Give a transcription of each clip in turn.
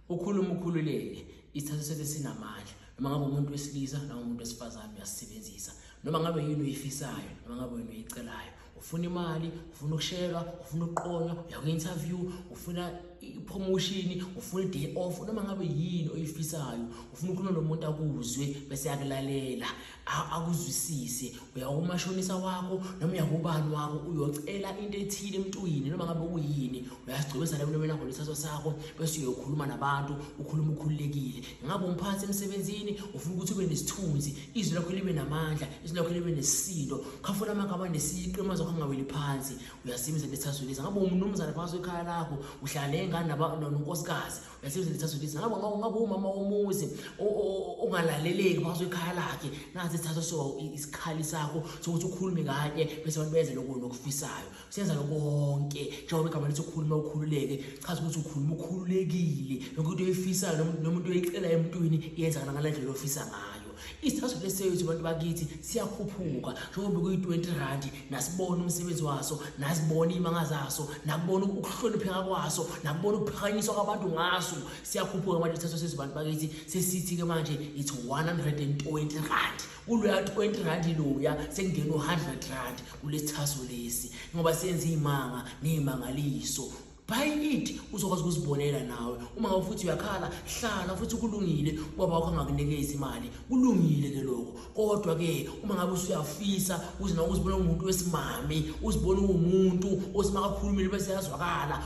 Ukhuluma ukhululeke, isithathu sethu sinamandla. Noma ngabe umuntu wesilisa noma umuntu wesifazane uyasisebenzisa. Noma ngabe yini oyifisayo, noma ngabe yini oyicelayo. Ufuna imali, ufuna ukushelwa, ufuna ukuqonywa, uya kwi-interview, ufuna i-promotion, ufuna i-day off, noma ngabe yini oyifisayo, ufuna ukukhuluma nomuntu akuzwe bese yakulalela, akuzwisise. Uya kumashonisa wakho noma uya kubani wakho uyocela into ethile emntwini noma ngabe kuyini, uyasigcobisa la emlomeni wakho lesithatho sakho bese uyokhuluma nabantu, ukhuluma ukhululekile. Ngabe umphathi emsebenzini, ufuna ukuthi ube nesithunzi, izwi lakho libe namandla, izwi lakho libe nesisindo, khafuna amagama anesiqi amazwi akho angaweli phansi, uyasebenzisa lesithatho lesi. Ngabe umnumzane phakathi kwekhaya lakho, uhlala ney'ngane nonkosikazi, uyasebenzisa lesithatho lesi. Ngabe umama womuzi ongalaleleki phakathi kwekhaya lakhe, nasi isithatho so isikhali sakho sokuthi ukhulume kanye bese abantu benze lokho nokufisayo. Senza konke njengoba igama lithi ukhuluma ukhululeke, chaza ukuthi ukhuluma ukhululekile, yonke into oyifisayo noma into oyicela emntwini iyenzakala ngale ndlela ofisa ngayo. Isithathu lesethu abantu bakithi siyakhuphuka njengoba kuyi-20 rand, nasibona umsebenzi waso, nasibona iy'manga zaso, nakubona ukuhlonipheka kwaso, nakubona ukuphakanyiswa kwabantu ngaso. Siyakhuphuka manje isithathu sethu bantu bakithi, sesithi-ke manje it's 120 rand. Kuloya 20 rand loya sekungena u-100 rand kulesithaso lesi, ngoba senza iy'manga ney'mangaliso. Buy it, uzokwazi ukuzibonela nawe. Uma ngabe futhi uyakhala, hlala futhi kulungile, ubaba wakho angakunikezi imali, kulungile ke lokho. Kodwa ke uma ngabe usuyafisa uze nawe uzibone umuntu wesimame, uzibone uwumuntu othi makakhulumile bese yazwakala,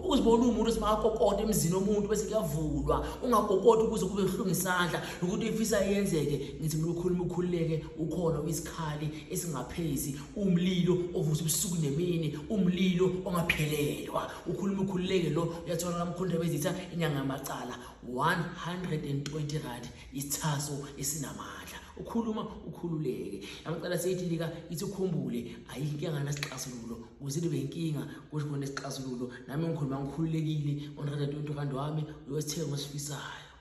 uzibone uwumuntu othi makakokota emzini womuntu bese kuyavulwa, ungakokoti ukuze kube buhlungu isandla, nokuthi uyifisa yenzeke. Ngithi mina ukhuluma ukhululeke, ukhona uyisikhali esingaphezi, umlilo ovusa ubusuku nemini, umlilo ongaphelelwa. Ukhuluma ukhululeke lo uyathola kamkhulu Ndabezitha inyanga yamacala, 120 rand isithaso esinamandla. Ukhuluma ukhululeke. Amacala seyithi lika ithi ukhumbule ayikho inkinga nasixazululo, ukuze libe inkinga kusho khona isixazululo. Nami ngikhuluma ngikhululekile, 120 rand wami uyosithenga osifisayo.